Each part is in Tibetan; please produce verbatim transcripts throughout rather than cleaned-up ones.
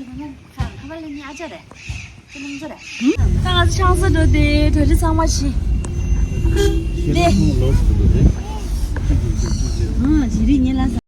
ཁ་པར་ལེན་ནི་ཨ་ཅག་རེད། ཁྱེད་རང་ཚོ་རེད། ད་ང་ཚོ་ཆང་ས་འགྲོ་དེ་གྲོས་རིགས་ཚང་མ་ཤི། དེ། ཨ་ཇི་རི་ཉེ་ལ་ས།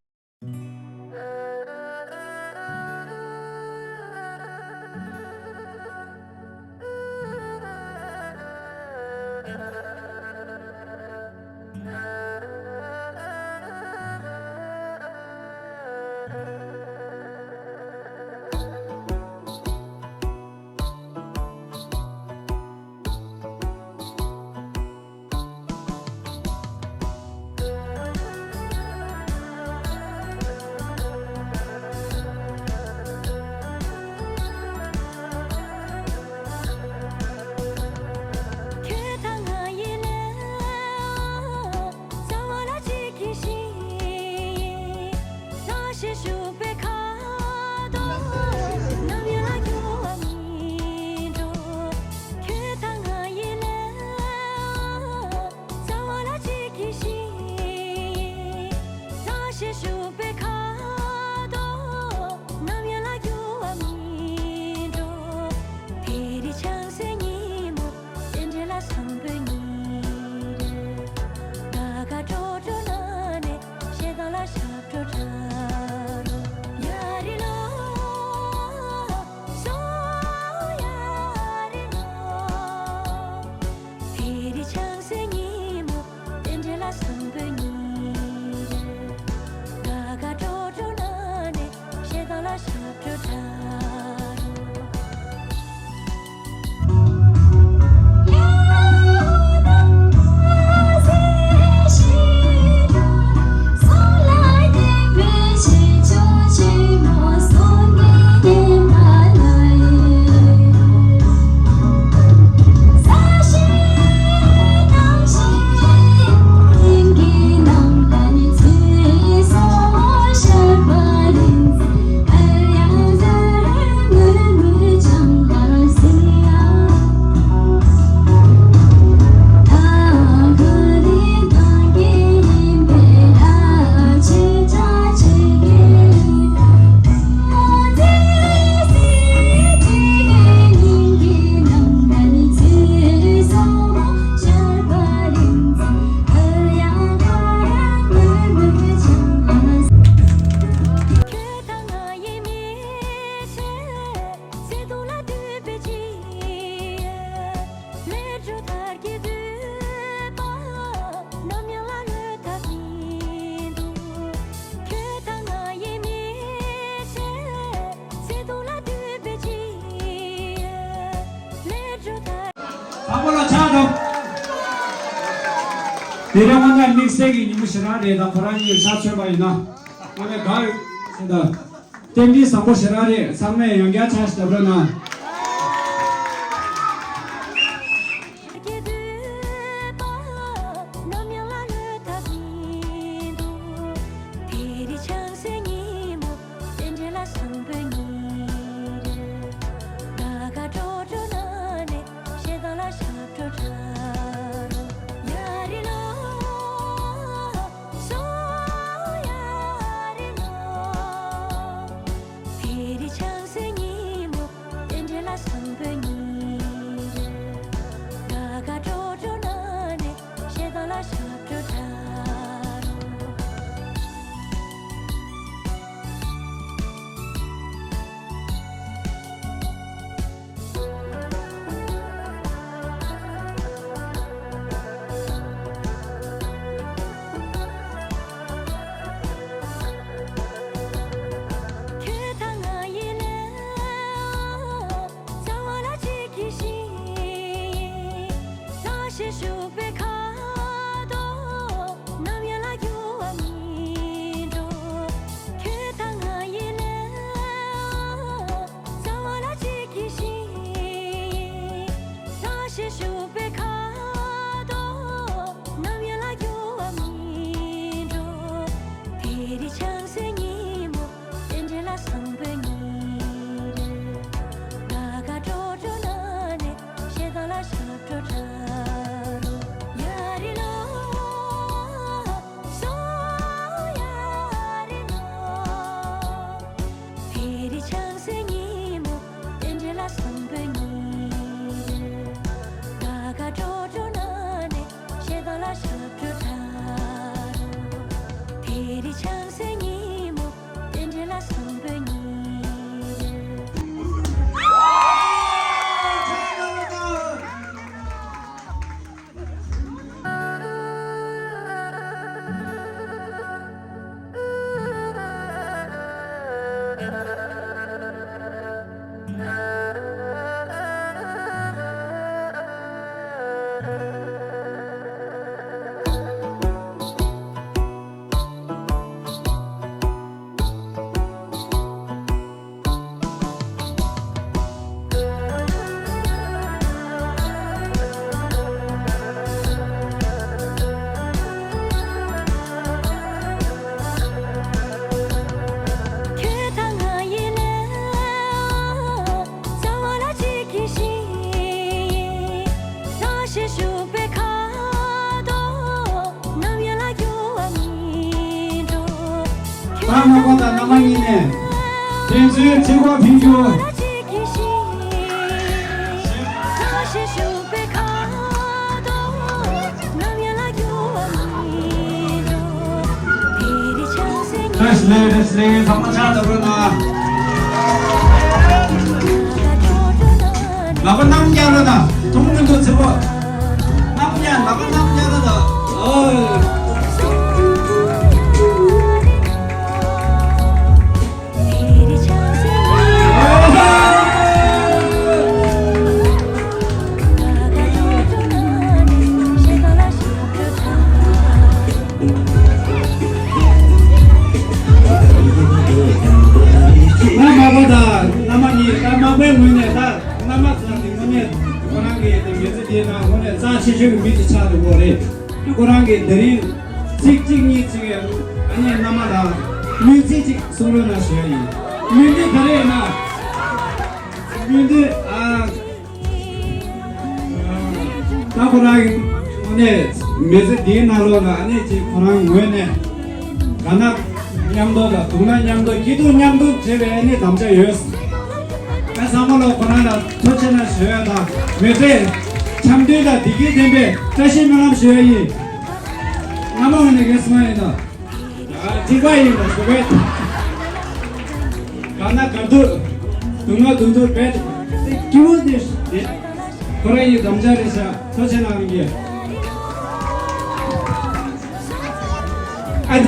དང་པོ་ལ་ཕྱག་དང་། དེ་རིང་དབང་ཐང་དམིགས་བསལ་གྱི་ཉིན་མོ་ཞེ་དྲག་རེད། ད་ཁོ་རང་གཉིས་ཆ་མཚོན་པ་ཡིན་ན་དངོས་གནས་དགའ་ཡོད་ཟེར། ད་རྟེན་འབྲེལ་བཟང་པོ་ཞེ་དྲག་རེད། ཚང་མས་ཡང་བསྐྱར་ཕྱག་ཞིག་བརྡབ་རོགས་གནང་། མ་པ་དང་མནའ་མ་གཉིས་ནས་ཕན་ཚུན་ཚིག་པ་ཕན་རྒྱུ། བཀྲ་ཤིས་བདེ་ལེགས། བདེ་ལེགས། ཚང་མ་ཕྱག་བརྡབ་རོགས་གནང་། ལག་པ་གནམ་བརྐྱང་རོགས་གནང་། ཐུགས་སྨོན་འདུག་ཚེ་པོ། གནམ་བརྐྱང་། ལག་པ་གནམ་བརྐྱང་རོགས་གནང་། ཨོ། ང་མ་པ་དང་མནའ་མ་གཉིས། ད་མ་པའི་ངོས་ནས། ད་མནའ་མ་ཟེར་དེ་དངོས་གནས་ཁོ་རང་གི་དེ་མི་ཚེ་འདིའི་ནང་དངོས་གནས་རྩ་ཆེ་ཤོས་ཀྱི་མི་དེ་ཆགས་འདུག་གོ་རེད། ཁོ་རང་གིས་དེ་རིང་ཚིག་གཅིག་གཉིས་ཚིག་གི་ཨ་ནེ་མནའ་མ་དང་སྨོན་ཚིག་ཅིག་གསུང་རོགས་གནང་ཞུ་ཡ་ཡིན། སྨོན་འདུན་ག་རེ་ཡིན་ན། སྨོན་འདུན་ཨ། ད་ཁོ་རང་གི་ངོས་ནས་མི་ཚེ་འདིའི་ནང་ལོགས་ལ་ཨ་ནེ་ཅིག་ཁོ་རང་ངོས་ནས་དགའ་ན་མཉམ་དུ་དང་སྡུག་ན་མཉམ་དུ་སྐྱིད་སྡུག་མཉམ་དུ་བྱེད་པའི་ཨ་ནེ་དམ་བཅའ་ཡོད། ཨ་ཚང་མ་ལོ་ཁོ་རང་ལ་ཐུགས་རྗེ་ཆེ་གནང་ཞུ་ཡ་དང་མི་ཚེ་འཆམ་མཐུན་དང་བདེ་སྐྱིད་ལྡན་པའི་བཀྲ་ཤིས་སྨོན་ལམ་ཞུ་ཡ་ཡིན། སྔ་མ་ངོས་ནས་གལ་སྲིད་མ་ཡིན་ན། ཨ། གཅིག་པ་ཡིན་པ་ཞུ་བས། དགའ་ན་དགའ་སྡུག་སྡུག་ན་སྡུག་སྡུག་བས། སྐྱིད་པོ་དེ་རེད། ཁོ་རང་ཡི་དམ་བཅའ་རེད་ཤག་ཐུགས་རྗེ་གནང་གི། ཨ།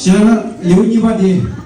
གཞན་ལ་ལེའུ་གཉིས་པ་དེ།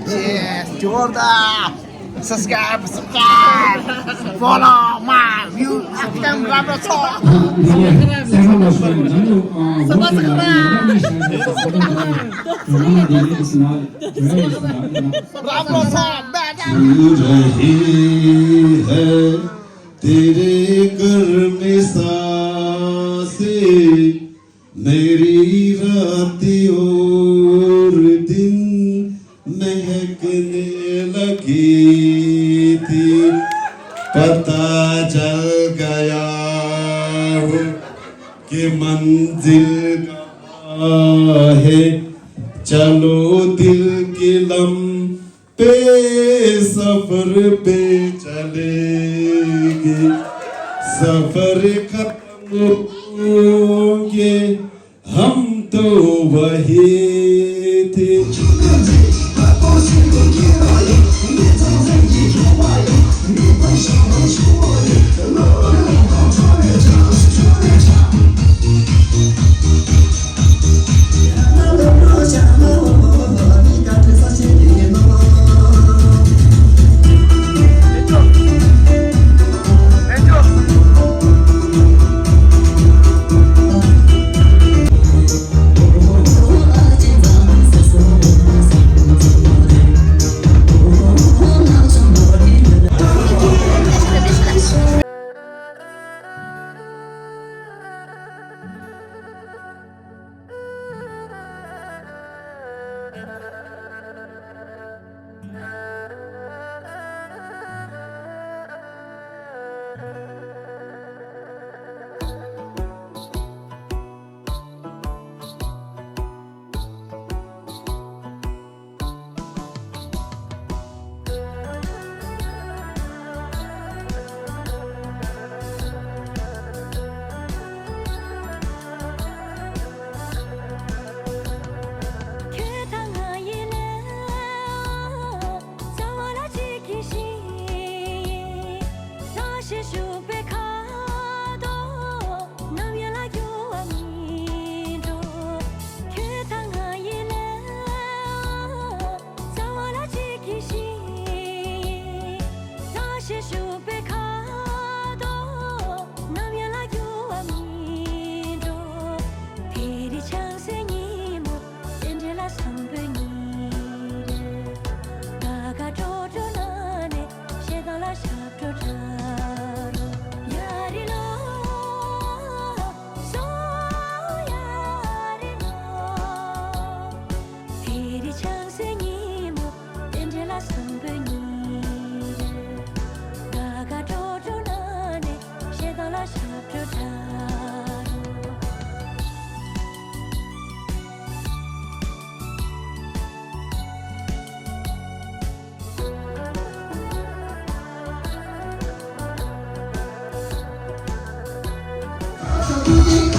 Yes, Jordan. Subscribe, subscribe. Follow my view. Akam rap so. Rap so. तेरे कर्म सांसें मेरी रात और दिन महकने लगी थी। पता चल गया हो कि मंजिल कहाँ है। चलो दिल के लम्हे पे सफर पे चलेंगे, सफर खत्म होंगे, हम तो वही थे। ཞེས་ཞུགས་པའི་ཁ་དོག་ནམ་ཡང་ལ་འགྱུར་བ་མི་འགྲོ། ཁྱོད་དང་ང་ཡི་ལས་རྩ་བ་ལ་གཅིག་གི་ཞིང་། ལ་ཞེས་ཞུགས་པའི་ཁ་དོག་ནམ་ཡང་ལ་འགྱུར་བ་མི་འགྲོ། དེ་རིང་བྱང་སེམས་ཉིན་མོ། རྟེན་འབྲེལ་ལ་བསམ་པའི་ཉིན་རེ། དགའ་དགའ་སྤྲོ་སྤྲོ་ན་ནས་ཞེ་སྡང་ལ་ཞབས་བྲོ་འཁྲབ་རོགས། ཡ་རི་ལོ། སོ་ཡ་རི་ལོ། དེ་རིང་བྱང་སེམས་ཉིན་མོ། རྟེན་འབྲེལ་ལ་བསམ་པའི་ཉིན་རེ། དགའ་དགའ་སྤྲོ་སྤྲོ་ན་ནས་ཞེ་སྡང་ལ་ཞབས་བྲོ་འཁྲབ་རོགས།